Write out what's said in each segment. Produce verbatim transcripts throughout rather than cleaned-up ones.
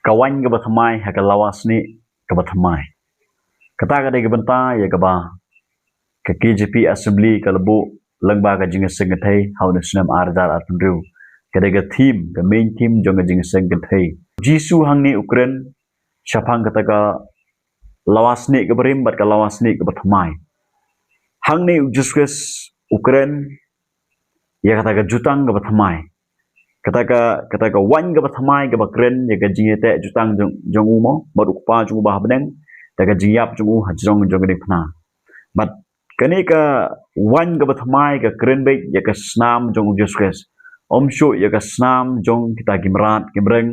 Ka waiñ kaba thymmai ha ka lawa snieh kaba thymmai. Kata ka dei ka bynta ïa kaba ka K J P Assembly ka la buh lyngba ka jingïaseng kynthei ha une u snem ar hajar arphew hynriew. Ka dei ka theme, ka main theme jong ka jingïaseng kynthei. Jisu hangne u kren shaphang kata ka lawa snieh kaba rim bad ka lawa snieh kaba thymmai. Hangne u Jisu Khrist u kren ïa kata ka jutang kaba thymmai. Kata ka, kata ka waiñ kaba thymmai kaba kren ïa ka jingïateh jutang jong, jong u mo, bad u Kpa jong u ba ha bneng, da ka jingïap jong u hajrong jong ka diengphna. Bad kane ka waiñ kaba thymmai ka kren beit ïa ka snam jong u Jisu Khrist. Ym shuh ïa ka snam jong kita ki mrad ki mreng,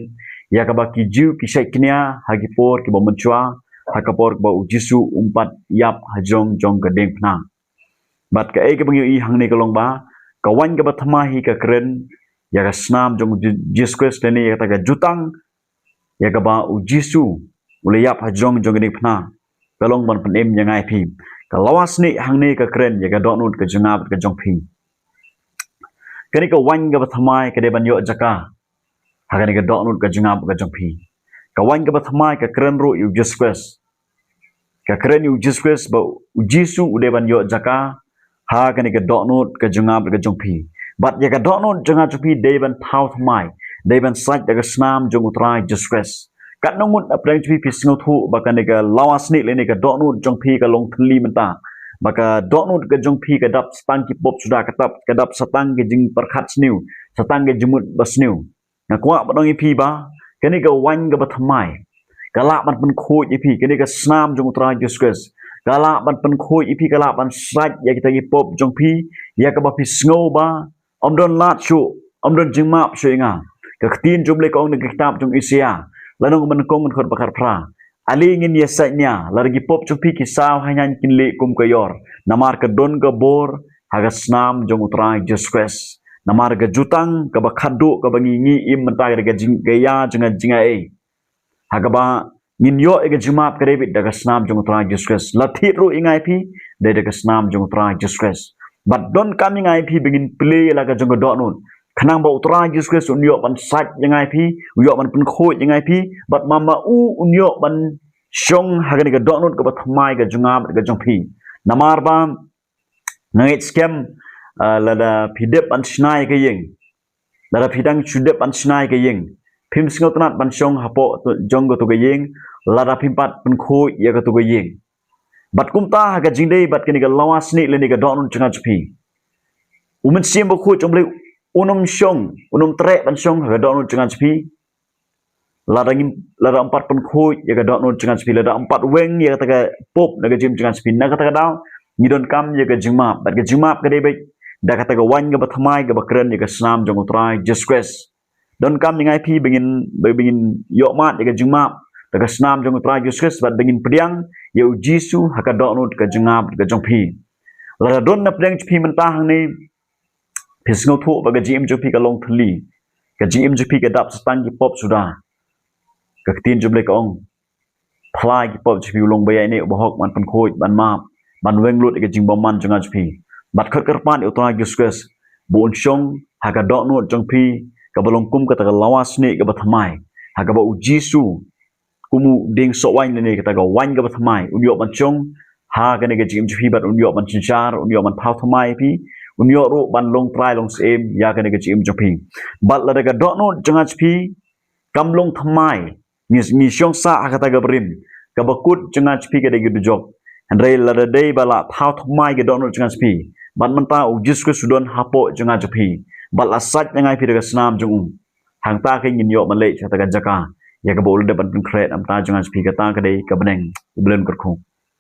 ïa kaba ki Jiw ki shait kñia ha ki por kiba mynshuwa, ha ka por kaba u Jisu um pat ïap hajrong jong ka diengphna. Bad kaei kaba ngi ïohi hangne ka long ba ka waiñ kaba thymmai hi ka kren ïa ka snam jong u Ji-, Jisu Khrist lane ïa kata ka jutang ïa kaba u Jisu u la ïap hajrong jong ka diengphna. Ka long ban pynim ïa nga ïa phi. Ka lawa snieh hangne ka kren ïa ka dohnud ka jong nga bad ka jong phi. Kane ka waiñ kaba thymmai ka dei ban ïoh jaka ha kane ka dohnud ka jong nga bad ka jong phi. Ka waiñ kaba thymmai ka kren ruh ïa u Jisu Khrist. Ka kren ïa u Jisu Khrist ba u Jisu u dei ban ïoh jaka ha kane ka dohnud ka jong nga bad ka jong phi. Bad ïa ka dohnud jong nga jong phi dei ban thaw thymmai, dei ban sait da ka snam jong u Trai Jisu Khrist. Katno ngut na pdeng jong phi phi sngewthuh ba kane ka lawa snieh lane ka dohnud jong phi ka long thylli mynta. Ba ka dohnud ka jong phi ka dap sa tang ki pop suda, ka dap, ka dap sa tang ki jingpyrkhat sniew, sa tang ki jingmut ba sniew. Nga kwah ban ong ïa phi ba kane ka waiñ kaba thymmai ka lah ban pynkhuid ïa phi, kane ka snam jong u Trai Jisu Khrist ka lah ban pynkhuid ïa phi, ka lah ban sait ïa kita ki pop jong phi, ïa kaba phi sngew ba ym don lad shuh, ym don jingmap shuh ïa nga. Ka ktien jong U Blei ka ong na ka kitab jong Isaïah, lynnong ba nyngkong, dkhot ba khatphra. Ale ngin ïa sait nia, lada ki pop jong phi ki saw ha nga kin leh kum ka ïor, namar ka don ka bor ha ka snam jong u Trai Jisu Khrist. Namar ka jutang kaba khatduh kaba ngi, ngi im mynta ka dei ka jing, ka ïa jong nga jong nga ei. Ha kaba ngin ïoh ïa ka jingmap ka dei beit da ka snam jong u Trai Jisu Khrist. La thied ruh ïa nga ïa phi dei da ka snam jong u Trai Jisu Khrist. Bad donkam ïa nga ïa phi ba ngin plie ïa la ka jong ka dohnud, khnang ba u Trai Jisu Khrist un ïoh ban sait ïa nga ïa phi, un ïoh ban pynkhuid ïa nga ïa phi, bad ma ma u un ïoh ban shong ha kane ka dohnud kaba thymmai ka jong nga bad ka jong phi. Namar ba nga ngeit skhem, ah, lada phi dep ban shna ïa ka ïing, lada phi dang shu dep ban shna ïa ka ïing, phim sngewtynnat ban shong hapoh tu, jong katu ka ïing lada phim pat pynkhuid ïa katu ka ïing. Bad kumta ha ka jingdei bad kane ka lawa snieh lane ka dohnud jong nga jong phi, U Mynsiem Bakhuid jong U Blei un ym shong, un ym treh ban shong ha ka dohnud jong nga jong phi. Lada ngim, lada ym pat pynkhuid ïa ka dohnud jong nga jong phi, lada ym pat weng ïa kata ka pop na ka jingim jong nga jong phi, na kata ka daw ngi donkam ïa ka jingmap. Bad ka jingmap ka dei beit da kata ka waiñ kaba thymmai kaba kren ïa ka snam jong u Trai Jisu Khrist. Donkam ïa nga ïa phi ba ngin, ba, ba ngin ïoh mad ïa ka jingmap da ka snam jong u Trai Jisu Khrist bad ba ngin pdiang ïa u Jisu ha ka dohnud ka jong nga bad ka jong phi. Lada don na pdeng jong phi mynta hangne phi sngewthuh ba ka jingim jong phi ka long thylli, ka jingim jong phi ka dap sa tang ki pop suda, ka ktien jong U Blei ka ong, phla ïa ki pop jong phi, u long ba ïaineh, u ba hok, ban pynkhuid, ban map, ban weng lut ïa ka jingbymman jong nga jong phi. Bad khot kyrpad ïa u Trai Jisu Khrist ba un shong ha ka dohnud jong phi kaba long kum kata ka lawa snieh kaba thymmai, ha kaba u Jisu kum u dieng soh waiñ lane kata ka waiñ kaba thymmai un ïoh ban shong ha kane ka jingim jong phi bad un ïoh ban synshar, un ïoh ban thaw thymmai ïa phi, un ïoh ruh ban long trai long syiem ïa kane ka jingim jong phi. Bad lada ka dohnud jong nga jong phi kam long thymmai, ngi, ngi shong sah ha kata ka barim, kaba kut jong nga jong phi ka dei ka dujok. Hynrei lada dei ba la thaw thymmai ka dohnud jong nga jong phi, bad mynta u Jisu Khrist u don hapoh jong nga jong phi, bad la sait ïa nga ïa phi da ka snam jong u, hangta ka ngin ïoh ban leit sha kata ka jaka ïa kaba u la dep ban pynkhreh na ka bynta jong nga jong phi. Kata ka dei ka bneng. U Blei un kyrkhu.